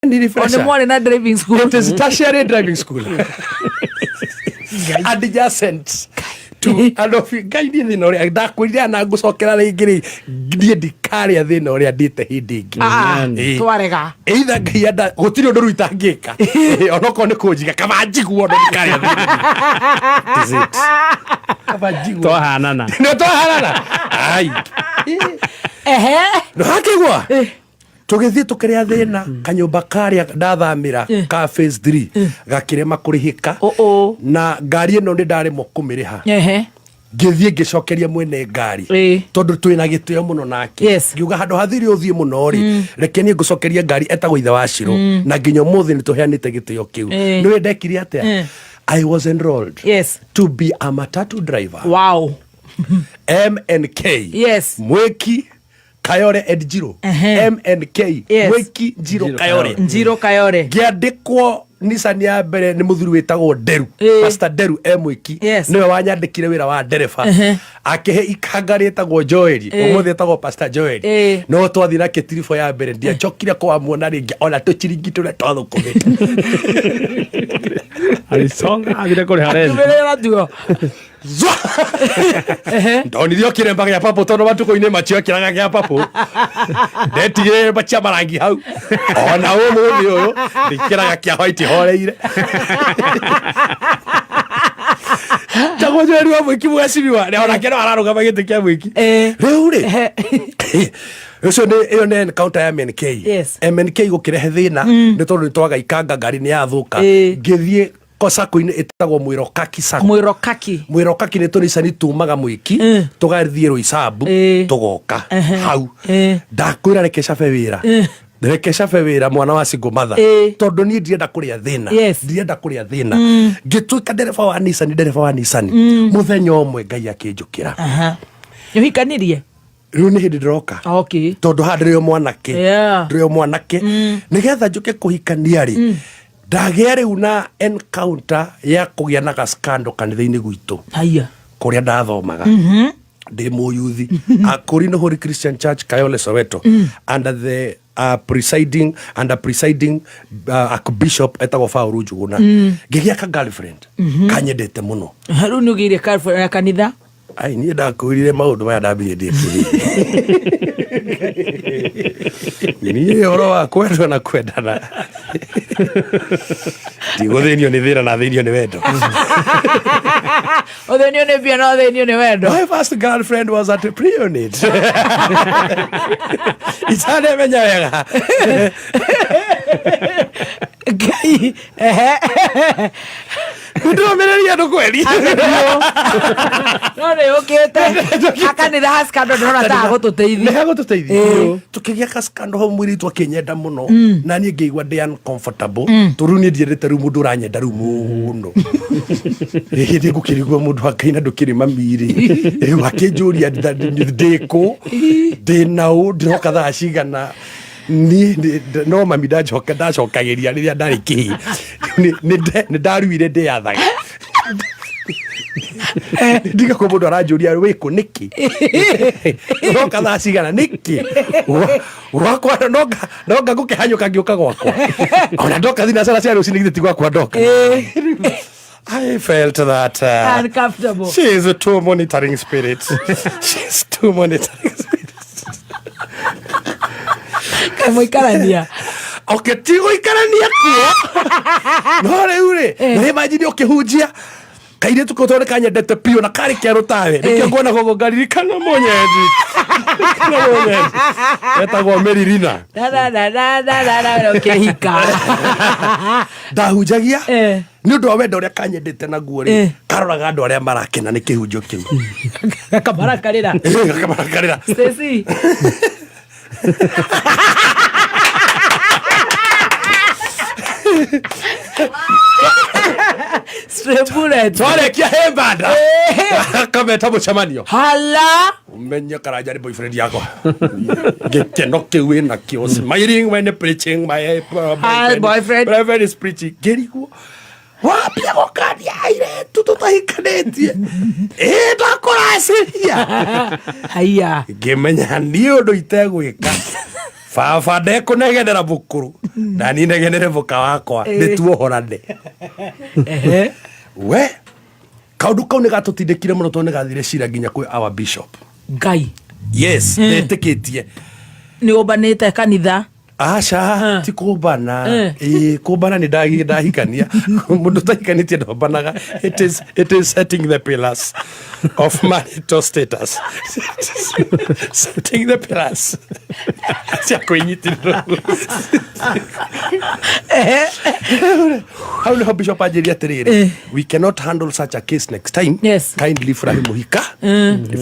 Ni O nĩ refresher. mwarĩ na driving school. It is tertiary driving school. Adjacent to and of Ngai niĩ thĩna ũrĩa ndakwĩrire na ngũcokera rĩngĩ rĩ, niĩ ndikarĩa thĩna ũrĩa ndĩte hĩndĩ ĩngĩ. Ah, Ĩĩ. twarega. Either Ngai enda gũtirĩ ũndũ rĩu itangĩka. Ĩĩ, onokorwo nĩ kũnjiga kaba njiguo no ndikarĩa thĩna. That is it. Kaba njiguo. Twahanana. Nĩ twahanana. Ai. Ĩĩ. Ehe. Ndũrakĩigua? Tũgĩthiĩ tũkĩrĩa thĩna kanyũmba karĩa ndathamĩra ka phase 3 gakĩrema kũrĩhĩka. Oh, oh. Na ngari ĩno nĩ ndaremwo kũmĩrĩha. Ehe. Ngĩthiĩ ngĩcokeria mwene ngari tondũ twĩna gĩtĩo mũno nake. Ngiuga handũ hathiri ũthiĩ mũno rĩ, reke niĩ ngũcokerie ngari. Etagwo ithe wa Ciro, na nginya ũmũthĩ nĩ tũheanĩte gĩtĩo kĩu. Nĩwe ndekire atĩa? I was enrolled to be a matatu driver. MNK. Mweki Kayore and Njiro. MNK. Mweki Njiro Njiro Kayore. Njiro Kayore. Ngĩandĩkwo Nissan ya mbere nĩ mũthuri wĩtagwo Nderu. Pastor Nderu e Mwĩki. Nĩwe wanyandĩkire wĩra wa ndereba. Akĩhe ikanga rĩtagwo Joeli. Ũmũthĩ etagwo Pastor Joeli. No twathiĩ nake tiribũ ya mbere, ndiacokire kũamuona rĩngĩ ona tũciringi tũrĩa twathũkũmĩte. Alisonga athire kũrĩha rent. Akiumĩrĩra tuo. Zwa! Ndonire o kĩremba gĩa papũ tondũ matukũ-inĩ macio ekĩraga gĩa papũ, ndetigĩrĩre cia marangi hau, ona ũmũthĩ ũyũ ndĩkĩraga kĩa white horeire. Tagwo Joeli wa Mwĩki, mweciriwa onake no ararũgama gĩtĩ kĩa Mwĩki. Rĩu rĩ, ũcio nĩ ĩyo nĩ encounter ya MNK. MNK gũkĩrehe thĩna nĩ tondũ nĩ twagaikanga, ngari nĩ yathũka. Ngĩthiĩ sacco-inĩ ĩtagwo Mwĩrokaki Sacco. Mwĩrokaki. Mwĩrokaki nĩ tũnicani tumaga Mwĩki tũgathiĩ Rũicambu tũgoka hau. Ndakwĩra reke cabe wĩra, reke cabe wĩra mwana wa single mother, tondũ niĩ ndirenda kũrĩa thĩna. Ndirenda kũrĩa thĩna. Ngĩtuĩka ndereba wa Nissan, ndereba wa Nissan. Mũthenya ũmwe Ngai akĩnjũkĩra. Aha. Nĩũhikanirie? Rĩu nĩ hĩndĩ ndĩroka. Tondũ haha ndĩrĩ o mwanake. Ndĩrĩ o mwanake. Nĩgetha njũke kũhikania rĩ, ndagĩa rĩu na encounter ya kũgĩa na gascando kanitha-inĩ gwitũ. Haya. Kũrĩa ndathomaga ndĩ mũyuthi, Akorino Holy Christian Church, Kayole, Soweto, under the presiding under presiding archbishop etagwo Paul Njuguna. Ngĩgĩa ka girlfriend kanyendete mũno. Rĩu nĩ ũgĩire ya kanitha? Ai, niĩ ndakwĩrire maũndũ maya ndambirie ndĩ kĩhĩĩ. Niĩ ũhoro wa kwendwo na kwendana, ndigũthĩnio nĩ thĩna na thĩnio nĩ wendo. Ũthĩnio nĩ mbia no ũthĩnio nĩ wendo. My first girlfriend was at pre-unit. Itanemenya wega. Ngai, ehe. Ndũmĩrĩria andũ kweri. No nĩ ũkĩte akanitha haskando, ndĩrona ta agũtũteithia. Nĩ hagũtũteithia. Tũkĩgĩa kaskando hau, mũirĩtu akĩnyenda mũno na niĩ ngĩigua ndĩ uncomfortable, tondũ rĩu niĩ ndiendete rĩu mũndũ ũranyenda rĩu mũno. Hĩndĩ ngũkĩrigwo mũndũ wa Ngai na ndũkĩrĩ mami-rĩ, rĩu akĩnjũria ndĩkũ, ndĩ naũ, ndĩroka thaa cigana. Niĩ no mami ndacoka ndacokagĩria rĩrĩa ndarĩ kĩhĩ. Nĩ ndaruire ndĩyathaga, ndiga kwa mũndũ aranjũria wĩkũ nĩkĩ, ũroka thaa cigana nĩkĩ. Gwakwa nonga ngũkĩhanyũka ngĩũka gwakwa, ona ndoka thinacara cia rũcinĩ, githĩ ti gwakwa ndoka? I felt that Uncomfortable. She is a too monitoring spirit. She's too monitoring spirit. Kamũikarania. Okay, ti gũikarania kuo. No rĩu rĩ, na imagine ũkĩhunjia kairĩtu kau tondũ kanyendete biũ na karĩ kerũ tawe, nĩkĩo nguona koguo ngaririkana mũnyendi. Ririkana mũnyendi. Etagwo Meririna. Na na na na na na na ũkĩhika. Ndahunjagia nĩ ũndũ wa wendo ũrĩa kanyendete naguo rĩ, karoraga andũ arĩa marakena nĩ kĩhunjio kĩu. Gakamarakarĩra. Gakamarakarĩra. Stacy. Stray bullet. Twarekia hembanda kameta mũcemanio. Hala. Umenye Karanja nĩ boyfriend yakwa, gĩkeno kĩu wĩnakĩo, smiling when preaching, my boyfriend. Boyfriend is preaching, ngĩrigwo wambia gũkania airĩtu tũtahikanĩtie, ĩ ndakũracĩria. Haya. Ngĩmenya niĩ ũndũ itegwĩka. Baba ndekũnegenera mũkũrũ na niĩ negenere mũka wakwa, nĩ tuohorane. We kaũndũ kau nĩ gatũtindĩkire mũno tondũ nĩ gathire cira nginya kwĩ our bishop. Ngai. Yes, ndetĩkĩtie. Nĩ ũmbanĩte kanitha. Aca, ti kũmbana. Ĩĩ, kũmbana nĩ ndahikania. Mũndũ ũtahikanĩtie ndombanaga. It is setting the pillars of marital status, setting the pillars cia kwĩnyitĩrĩra. Hau nĩho bishop anjĩria atĩrĩrĩ, "We cannot handle such a case next time." "Kindly furahi mũhika,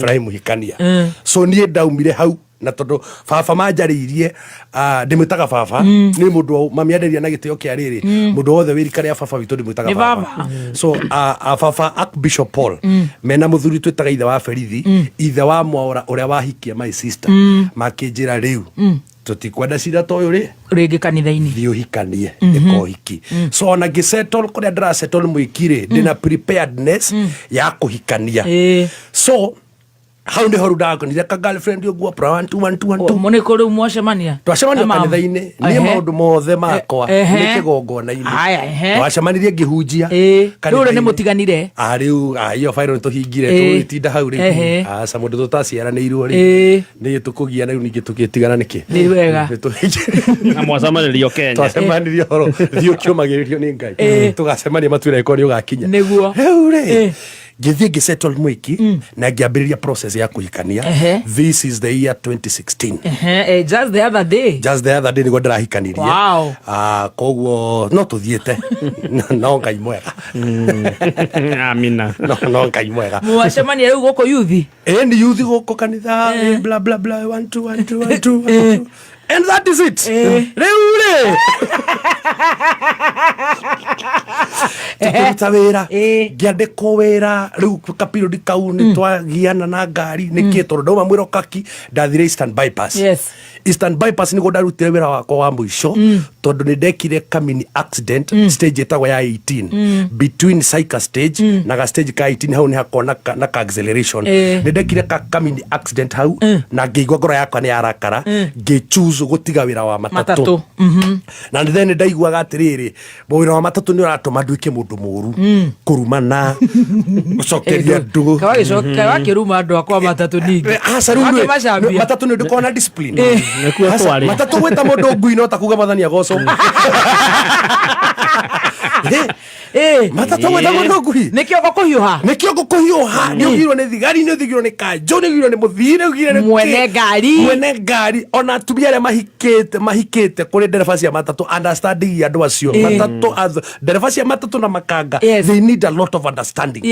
furahi mũhikania." So niĩ ndaumire hau na tondũ baba manjarĩirie, ndĩmwĩtaga baba nĩ mũndũ mamianderia na gĩtĩo kĩa rĩrĩ, mũndũ wothe wĩ rika rĩa baba witũ ndĩmwĩtaga Nĩ baba. Baba. So baba Archbishop Paul mena mũthuri twĩtaga ithe wa Berithi, ithe wa Mwaũra ũrĩa wahikia my sister, makĩnjĩra rĩu tũtikwenda cira ta ũyũ rĩ rĩngĩ kanitha-inĩ. Thiĩ ũhikanie, ĩka ũhiki. So ona ngĩsettle kũrĩa ndĩrasettle mwĩki rĩ, ndĩna preparedness ya kũhikania. So hau nĩho rĩu ndakonire ka girlfriend ũguo, pra one two one two one two. Mũnĩ kũ rĩu mwacemania? Twacemania Na mama. kanitha-inĩ niĩ. Maũndũ mothe makwa nĩ kĩgongona-inĩ. Haya, ehe. Twacemanirie ngĩhunjia Rĩu rĩ nĩ kanitha-inĩ. mũtiganire? Ah, rĩu iyo bairo nĩ tũhingire. Tũgĩtinda hau rĩu. Aca, mũndũ tũtaciaranĩirwo rĩ, nĩ tũkũgia na rĩu ningĩ tũgĩtigana nĩkĩ? Nĩ wega. Nĩ tũhingire. Na mwacemanĩrio Kenya? Twacemanirie horo thiĩ ũkĩũmagĩrĩrio nĩ Ngai, tũgacemania matuĩra ĩkorwo nĩ ũgakinya. Nĩguo. Rĩu rĩ, ngĩthiĩ ngĩsettle mwĩki na ngĩambĩrĩria process ya kũhikania. This is the year 2016. Ehe, just the other day. Just the other day nĩguo ndĩrahikanirie. Koguo no tũthiĩte, no Ngai mwega. Amina. No Ngai mwega. Mwacemania rĩu gũkũ yuthi? Ĩ, ni yuthi gũkũ kanitha, bla bla bla, one two one two one two one two, and that is it. Rĩu rĩ, tũkĩruta wĩra, ngĩandĩkwo wĩra. Rĩu kapiriodi kau nĩ twagiana na ngari nĩkĩ, tondũ ndauma mwĩrokaki ndathire Eastern Bypass. Eastern Bypass nĩguo ndarutire wĩra wakwa wa mũico, tondũ nĩ ndekire kamini accident stage ĩtagwo ya 18, between Saika stage na ga stage ka 18. Hau nĩ hakoragwo na ka acceleration. Nĩ ndekire ka kamini accident hau na ngĩigua ngoro yakwa nĩ yarakara, ngĩ choose gũtiga wĩra wa matatũ. Matatũ. Na then nĩ ndaiguaga atĩrĩrĩ, wĩra wa matatũ nĩ ũratũma nduĩke mũndũ mũru, kũrumana, gũcokeria andũ. Wakĩruma andũ akwa matatũ ningĩ? Aca, rĩu Wakĩmacambia. matatũ nĩ ndũkoragwo na discipline. Nĩkuo Aca, twarĩ. matatũ gwĩta mũndũ ngui no ta kuga Mwathani agocwo. Matatũ gwĩta mũndũ ngui. Nĩ kĩongo kũhiũha. Nĩ kĩongo kũhiũha, nĩ ũgirwo nĩ thigari, nĩ ũthigirwo nĩ kanjũ, nĩ ũgirwo nĩ mũthii, nĩ ũgirwo nĩ Mwene kĩ. Ngari. Mwene ngari, ona atumia arĩa mahikĩte kũrĩ ndereba cia matatũ, understanding ya andũ acio matatũ, ndereba cia matatũ na makanga, they need a lot of understanding,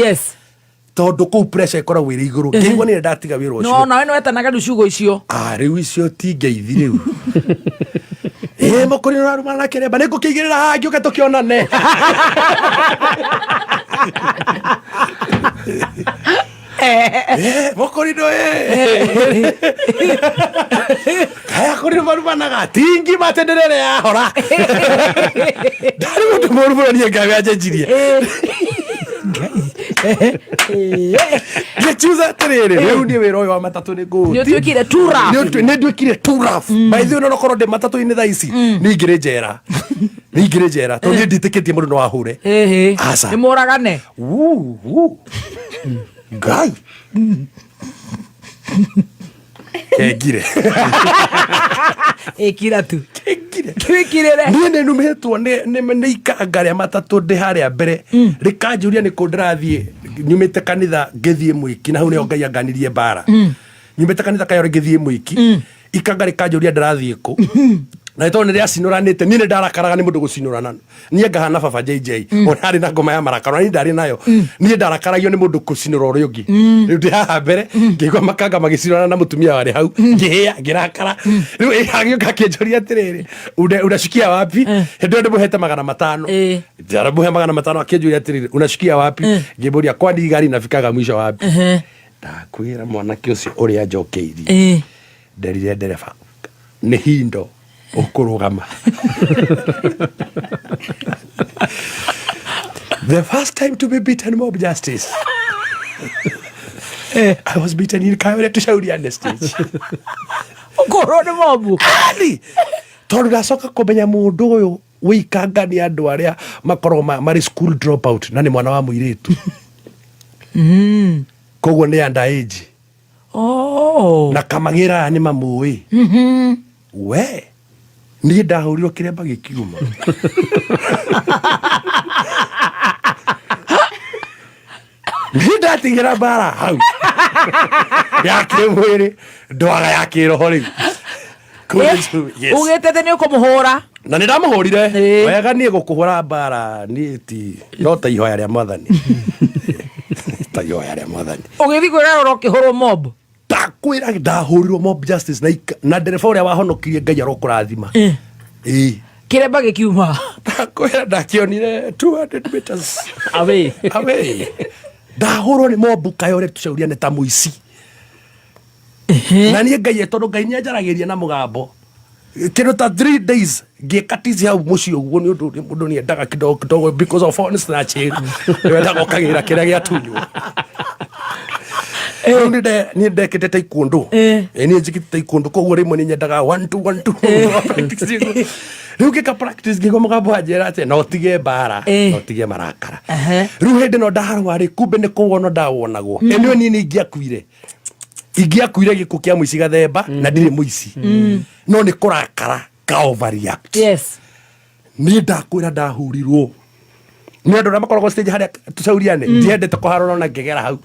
tondũ kũu pressure ĩkoragwo ĩrĩ igũrũ. Ngĩigua nĩ ndatiga wĩra No ũcio. Nawe nĩ wetanaga rĩu ciugo icio? Ah, rĩu icio ti ngeithi rĩu. Ĩ mũkũri ũrarumana na kĩremba, nĩ ngũkĩigĩrĩra haha ngĩũke tũkĩonane. Mũkũrinũ ĩ kaya kũrinũ marumanaga ti ngima atĩ ndĩrere yahora, ndarĩ mũndũ mũru mũno niĩ. Ngai anjenjirie, ngĩchuza atĩrĩrĩ, rĩu niĩ wĩra ũyũ wa matatũ nĩ ngũũti. Nĩ ũtuĩkire too rough. Nĩ nduĩkire too rough. By the way, onokorwo ndĩ matatũ-inĩ thaa ici, nĩ ingĩrĩ njera, nĩ ingĩrĩ njera, tondũ niĩ nditĩkĩtie mũndũ no ahũre. Aca. Nĩ mũragane. Wuu, wuu. Ngai kengire. Ĩkira tu. Kengire. Twĩkirĩre. Niĩ nĩ numĩtwo nĩ ikanga rĩa matatũ ndĩ harĩa mbere, rĩkanjũria nĩ kũ ndĩrathiĩ. Nyumĩte kanitha ngĩthiĩ mwĩki, na hau nĩho Ngai anganirie mbara. Nyumĩte kanitha Kayore ngĩthiĩ mwĩki, ikanga rĩkanjũria ndĩrathiĩ kũ, na nĩ tondũ nĩ rĩacinũranĩte. Niĩ nĩ ndarakaraga nĩ mũndũ gũcinũrana. Niĩ ngahana baba JJ, ona arĩ na ngoma ya marakara, na niĩ ndarĩ nayo. Niĩ ndarakaragia nĩ mũndũ kũcinũra ũrĩa ũngĩ. Rĩu ndĩ haha mbere ngĩigua makanga magĩcinũrana na mũtumia warĩ hau, ngĩhĩa, ngĩrakara. Rĩu agĩũka akĩnjũria atĩrĩrĩ, "Unashukia wapi?" Hĩndĩ ĩyo ndĩmũhete 500. Ndamũhe 500, akĩnjũria atĩrĩrĩ, "Unashukia wapi?" Ngĩmũria, "Kwani gari inafikaga mwisho wapi?" Ndakwĩra mwanake ũcio ũrĩa njokeirie, nderire ndereba nĩ hindo ũkũrũgama. The first time to be beaten, mob justice. I was beaten in Kayole Tushauriane stage. Kũhũrwo nĩ mobu. Ani tondũ ndacoka kũmenya mũndũ ũyũ wĩikanga nĩ andũ arĩa makoragwo marĩ school dropout na nĩ mwana wa mũirĩtu. Koguo nĩ under age. Oh. Na kamagĩra aya nĩ mamũĩ. We niĩ ndahũrirwo kĩremba gĩkiuma. Niĩ ndatigĩra mbara hau ya kĩmwĩrĩ, ndwaga ya kĩroho rĩu. Yes. Ugĩte atĩ nĩ ũkũmũhũra. Na nĩ ndamũhũrire. Wega niĩ gũkũhũra mbara niĩ ti no ta ihoya rĩa mwathani, ta ihoya rĩa mwathani. Ũgĩthiĩ kwĩgarũra ũkĩhũrwo mob. Ndakwĩra ndahũrirwo mob justice na na ndereba ũrĩa wahonokirie, Ngai arokũrathima. Ĩĩ. Kĩremba gĩkiuma. Ndakwĩra ndakĩonire 200 meters away. Away. Ndahũrwo nĩ mob kayore tũcauria nĩ ta mũici na niĩ Ngai, tondũ Ngai nĩ anjaragĩria na mũgambo kĩndũ ta 3 days ngĩka tizi hau mũciĩ ũguo nĩ ũndũ mũndũ nĩ endaga kidogo kidogo because of phone snatching, nĩ wendaga ũkagĩra kĩrĩa gĩatunywo. Rĩu niĩ ndekĩte taekwondo. Niĩ njĩkĩte taekwondo, koguo rĩmwe nĩ nyendaga one two one two practice. Rĩu ngĩka practice, ngĩigua mũgambo wanjĩra atĩ no tige mbara, no tige marakara. Rĩu hĩndĩ ĩno ndarwara rĩ, kumbe nĩ kũwonwo ndawonagwo. Ĩno niĩ nĩ ingĩakuire, ingĩakuire gĩkuũ kĩa mũici gathemba, na ndirĩ mũici, no nĩ kũrakara ka overreact. Niĩ ndakwĩra ndahurirwo nĩ andũ arĩa makoragwo stage harĩa tũcauriane, ndiendete kũharora na ngĩgera hau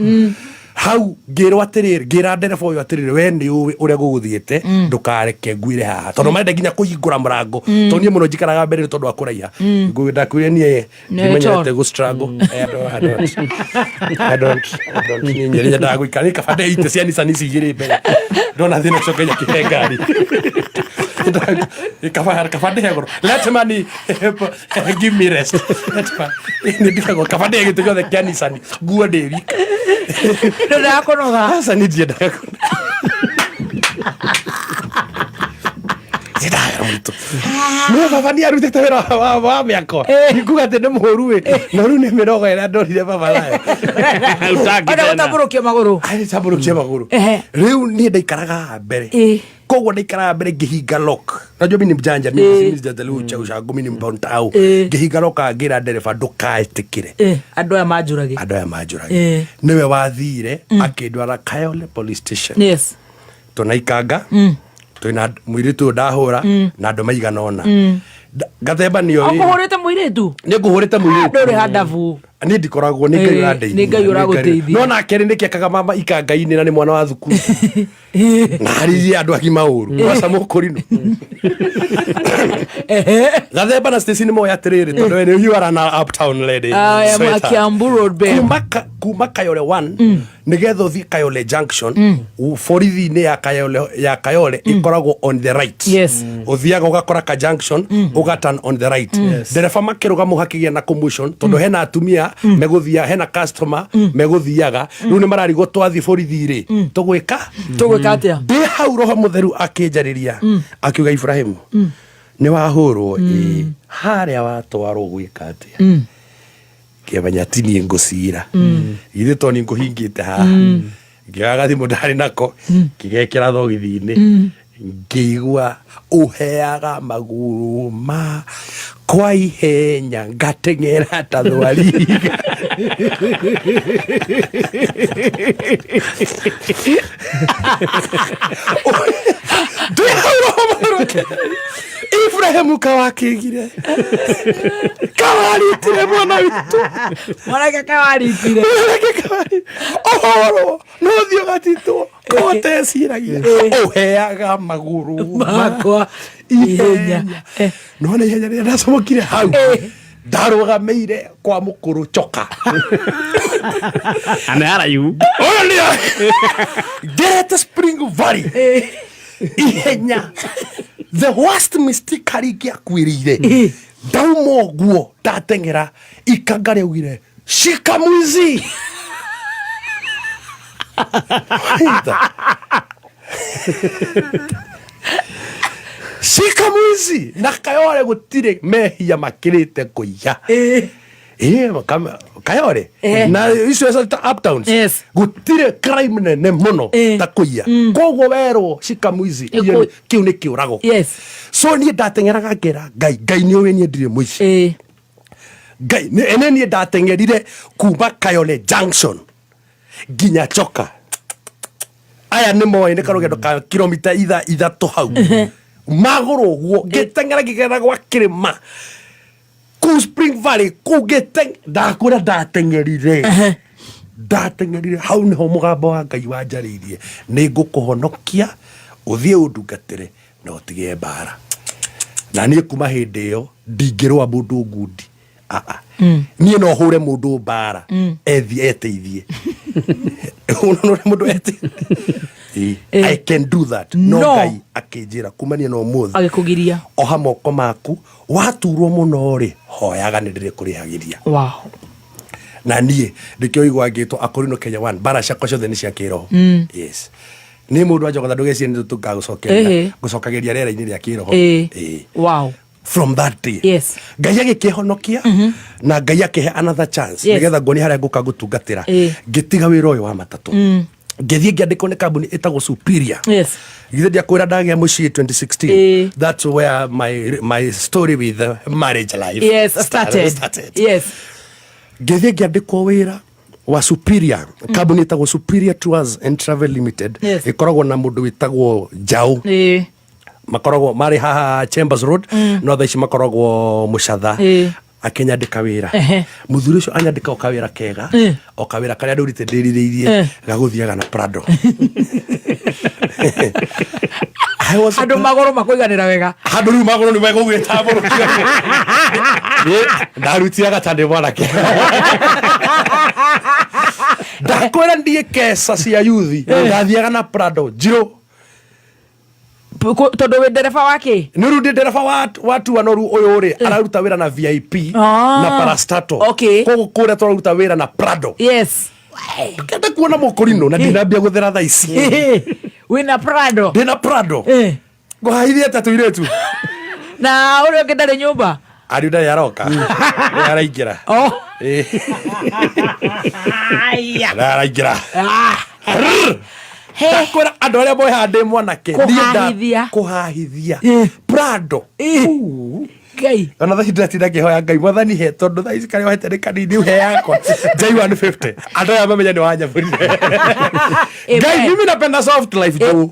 hau ngĩrwo atĩrĩrĩ, ngĩra ndereba ũyũ atĩrĩrĩ, we nĩ ũĩ ũrĩa gũgũthiĩte, ndũkareke nguire haha tondũ marenda nginya kũhingũra mũrango, tondũ niĩ mũno njikaraga mbere nĩ tondũ wa kũraiha. Ndakwĩre niĩ ndimenyerete gũ struggle. I don't, I don't, I don't, I don't. Niĩ nyendaga gũikara, niĩ kaba ndeite cia Nissan ici igĩrĩ mbere ndona thĩna ũcoke nyakĩhe ngari. Kaba ndĩhe goro, let money give me rest. Let money, nĩ ndigagwo kaba ndĩhe gĩtĩ gĩothe kĩa Nissan nguo ndĩ wika. Ndwendaga kũnoga. Aca, niĩ ndiendaga kũnoga. Ndagera mũritũ no baba nĩ arutĩte wĩra wa mĩako, nikuga atĩ nĩ mũru ĩ, no rĩu nĩ mĩrogo ĩrĩa ndorire baba nayo. Ona gũtambũrũkia magũrũ. Arĩtambũrũkia magũrũ. Rĩu niĩ ndaikaraga haha mbere. Koguo ndaikaraga mbere ngĩhinga lock. Najua mimi ni mjanja, mimi si mjanja cha ushago, mimi ni mbontao. Ngĩhinga lock, ngĩra ndereba, ndũkaĩtĩkĩre Andũ aya manjũrage. Andũ aya manjũrage. Nĩwe wathire akĩndwara Kayole police station. Tũnaikanga twĩna mũirĩtu ũyũ ndahũra na andũ maigana ũna. Gathemba nĩo. Ũkũhũrĩte mũirĩtu? Nĩ ngũhũrĩte mũirĩtu. Ndũrĩ handabu. Niĩ ndikoragwo, nĩ Ngai ũrandeithia. Nĩ Ngai ũragũteithia. No nake rĩ, nĩkĩ ekaga mama ikangai-inĩ na nĩ mwana wa thukuru na haririe andũ agima ũru waca mũkũrinũ? Gathemba na Stacy nĩ moĩ atĩrĩrĩ, tondũ we nĩ you are an uptown lady. I am a Sweetheart. Kiambu Road babe. Kuma Kayole 1 nigetha ũthiĩ Kayole junction, borithi-inĩ ya Kayole, ya Kayole ĩkoragwo on the right. Ũthiaga ũgakora ka junction, ũga turn on the right. Ndereba makĩrũgama hakĩgĩa na commotion tondũ hena atumia megũthia, hena customer megũthiaga, rĩu nĩ mararigwo twathiĩ borithi rĩ, tũgwĩka Tũgwĩka atĩa? Ndĩ hau Roho Mũtheru akĩnjarĩria akiuga, "Ibrahimu, nĩ wahũrwo ĩĩ, harĩa watwarwo gwĩka atĩa?" Ngĩmenya ti niĩ ngũcira, githĩ to niĩ ngũhingĩte haha. Ngĩoya gathimũ ndarĩ nako, ngĩgekĩra thogithi-inĩ, ngĩigua ũheaga magũrũ ma kwa ihenya, ngateng'era ta thwariga. Ndĩ hau Roho Mũtheru akĩnjarĩria, "Ibrahimu, kawakĩgire kawaritire mwana witũ." Mwanake kawaritire. Mwanake kawari ũhorwo no thiĩ ũgatitwo koteciragia ũheaga magũrũ makwa ihenya. Nona ihenya rĩrĩa ndacomokire hau, ndarũgamĩire kwa mũkũrũ coka. Ane haraihu. Ũyũ nĩo ngerete Spring Valley ihenya, the worst mistake harĩa ingĩakuĩrĩire, ndauma ũguo ndateng'era ikanga rĩaugire, "Shika mwizi." Waita. Shika mwizi na Kayore gũtirĩ mehia makĩrĩte kũiya. Ĩĩ, Kayore Eh. na icio cia uptowns. Yes. Gũtirĩ crime nene mũno Eh. ta kũiya. Koguo werwo shika mwizi, Ĩkũ- iyo kĩu nĩ kĩũrago. Yes. So niĩ ndateng'eraga ngera Ngai, Ngai nĩ ũĩ niĩ ndirĩ mũici. Ngai ene niĩ ndateng'erire kuma Kayole Junction nginya Choka. Aya nĩ moĩ nĩ karũgendo ka kilomita 3 hau magũrũ ũguo, ngĩteng'era ngĩgera gwa kĩrĩma kũu Spring Valley kũu ndakwĩra ndateng'erire, ndateng'erire. Hau nĩho mũgambo wa Ngai wanjarĩirie, nĩ ngũkũhonokia ũthiĩ ũndungatĩre na ũtige mbara. Na niĩ kuma hĩndĩ ĩyo ndingĩrũa mũndũ ngundi. Aa, niĩ no hũre mũndũ mbara ethi eteithie. Ũrĩa mũndũ ete. I can do that. No, No. Ngai akĩnjĩra kumania na ũmũthĩ Agĩkũgiria. Oha moko maku, waturwo mũno rĩ, hoyaga nĩ ndĩrĩkũrĩhagĩria. Na niĩ nĩkĩo igua ngĩtwo Akorino Kenya One, mbara ciakwa ciothe nĩ cia kĩroho. Yes, nĩ mũndũ anjogotha, ndũgecirie nĩ tũngagũcokeria. Ngũcokagĩria rĩera-inĩ rĩa kĩroho. Ĩĩ. From that day, Ngai agĩkĩhonokia na Ngai akĩhe another chance nĩgetha nguonie harĩa ngũka ngũtungatĩra. Ngĩtiga wĩra ũyũ wa matatũ, ngĩthiĩ ngĩandĩkwo nĩ kambuni ĩtagwo Superior. Githĩ ndiakwĩra ndagĩa mũciĩ 2016? That's where my story with the marriage life Started. Started. Ngĩthiĩ ngĩandĩkwo wĩra wa Superior, kambuni ĩtagwo Superior Tours and Travel Limited. Ĩkoragwo na mũndũ wĩtagwo Njaũ. Makoragwo marĩ haha Chambers Road, no thaa ici makoragwo Mũcatha. Akĩnyandĩka wĩra. Mũthuri ũcio anyandĩka o kawĩra kega, o kawĩra karĩa ndũrĩte ndĩrirĩirie, gagũthiaga na Prado. I was Andũ magũrũ makũiganĩra wega. Handũ rĩu magũrũ nĩ megũgĩtambũrũkia. Ndarutire gata ndĩ mwanake. Ndakwĩra ndiĩ keca cia yuthi, ndathiaga na Prado njirũ. Tondũ wĩ ndereba wa kĩ? Nĩ rĩu ndĩ ndereba wa tua, no rĩu ũyũ rĩ araruta wĩra na VIP na parastato. Koguo kũrĩa tũraruta wĩra na Prado. Kenda kuona mũkũrinũ na ndinambia gũthera thaa ici. Wĩna Prado. Ndĩna Prado. Ngũhaithia atĩa tũirĩtu? Na ũrĩa ũngĩ ndarĩ nyũmba? Ariũ ndarĩ aroka. Nĩ araingĩra. Oh. Ĩ. Aya. Nĩ araingĩra. Ah. He. Ndakwĩra andũ arĩa moĩ haha ndĩ mwanake niĩ Kũhahithia. Kũhahithia Prado. Ngai. Ona thaa ici ndĩratinda ngĩhoya Ngai, Mwathani he, tondũ thaa ici karĩa wahete nĩ kanini, he yakwa J 150, andũ aya mamenya nĩ wanyabũrire. Ngai, mimi napenda soft life tu. Oh.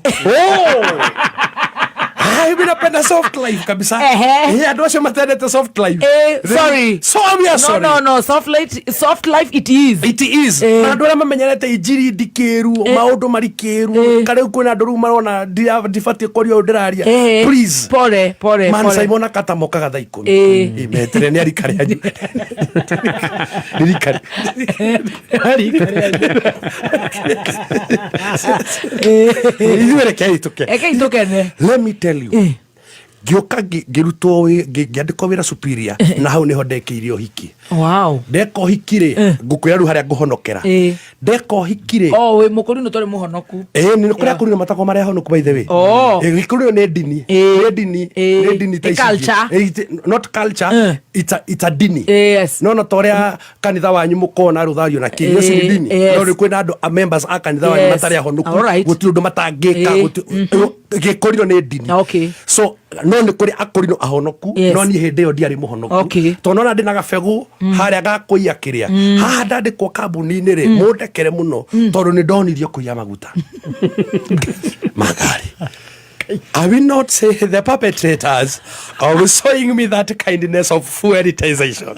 Ah, mimi napenda soft life kabisa. Eh, andũ acio matendete soft life. Sorry. So we are No, sorry. no, soft life, soft life it is. It is. Na andũ arĩa mamenyerete injiri ndikĩru, maũndũ marikĩru, karĩu kwĩna andũ rĩu marona ndibatiĩ kwaria ũũ ndĩraria. Please. Pole pole. Man Pole. Simon akata mokaga thaa 10. Metere nĩ arika rĩanyu. Nĩ rika. Ithuĩ rekei tũke. Rekei tũkene. Let me tell you. Ngĩũka ngĩrutwo ngĩandĩkwo wĩra Superior, na hau nĩho ndekĩire ũhiki. Ndeka ũhiki rĩ, ngũkwĩra rĩu harĩa ngũhonokera. Ndeka ũhiki rĩ, Oh, wĩ mũkũrinũ twarĩ mũhonoku. Ĩĩ, nĩ kũrĩa kũrĩ matagwo marĩa honoku, by the way. Gĩkũyũ nĩ ndini. Nĩ ndini. Nĩ ndini ta Nĩ ici ingĩ. culture. Not culture. It's a dini. No no ta ũrĩa kanitha wanyu mũkona rũthario na kĩ, icio nĩ ndini. No rĩu kwĩna andũ a members a kanitha wanyu matarĩ ahonoku. Gũtirĩ ũndũ matangĩka. Gĩkũrinũ nĩ ndini. So no nĩ kũrĩ akũrinũ ahonoku. No niĩ hĩndĩ ĩyo ndiarĩ mũhonoku. Tondũ nona ndĩna gabegũ harĩa gakũiya kĩrĩa haha ndandĩkwo kambuni-inĩ rĩ, mũndekere mũno tondũ nĩ ndonirio kũiya maguta magari. I will not say the perpetrators of showing me that kindness of fuelitization.